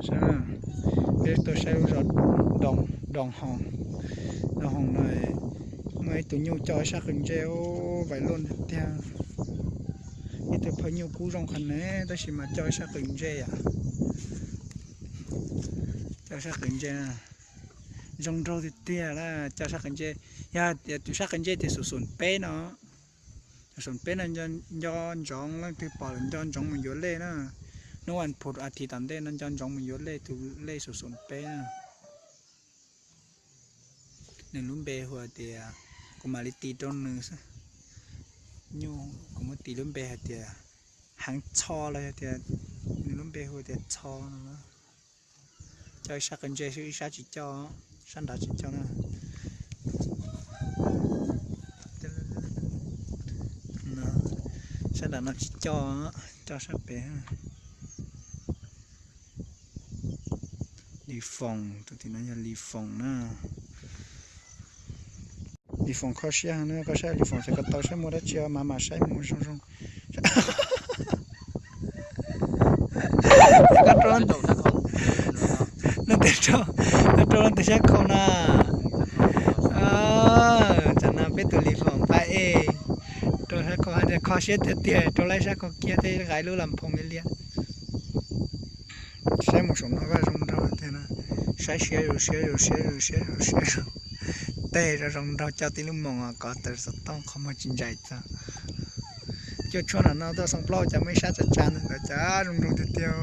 Saib, peb tuaj saib lub zos Doo Hoos. Doo Hoos no muaj ib tug nyuj coj ib sab qws ntsej, vais luaj tiag tiag. Ib tug phaj nyuj kub zoo qhov ne, tab sis mas coj ib sab qws ntsej yom. Coj sab qws ntsej, zoo nraug tiag tiag na. Coj sab qws ntsej, yog tias tus sab qws ntsej tias xum xum peb no, xum xum peb no nco ntsoov, leej twg pom lawm nco ntsoov mus yuav lej na. Hnub vas phuv as thiv tom ntej no nco ntsoov mus yuav lej, tus lej xum xum peb na. Nws lub npe hu tias, kuv mam li tis rau nws xwb. Nyuj, kuv muab tis lub npe hais tias Heev Txho los yog tias nws lub npe hu tias Txho no. Coj ib sab qws ntsej xwb, ib sab tsis coj, sab nrad tsis coj na. Sab nrad no tsis coj, coj sab pem. Lis Foom, tus tim no yog Lis Foom na. Lis Foom kho siab heev na, koj saib Lis Foom xyov koj tau saib muaj dab tsi, mam mam saib mus zoo zoo. Koj rau, no tes rau, koj rau leej twg sab khau na? Tam no peb tus Lis Foom pab ej rau sab khau hais tias kho siab tiag tiag, rau laib sab khau kiag thiaj nqa lub las phoos li liab. Saib mus saum no koj zoo nraug tiag na. Saib siab zoo siab zoo siab zoo siab zoo siab zoo. Tej zoo zoo nraug coj tib lub moos kov taws xov tooj qhov muag tsis ntsais txog. Cuaj tshuab no no tuaj xoo plaub cas muaj ib sab tsa tsa ntawm ntawd cas zoo nraug tiag tiag.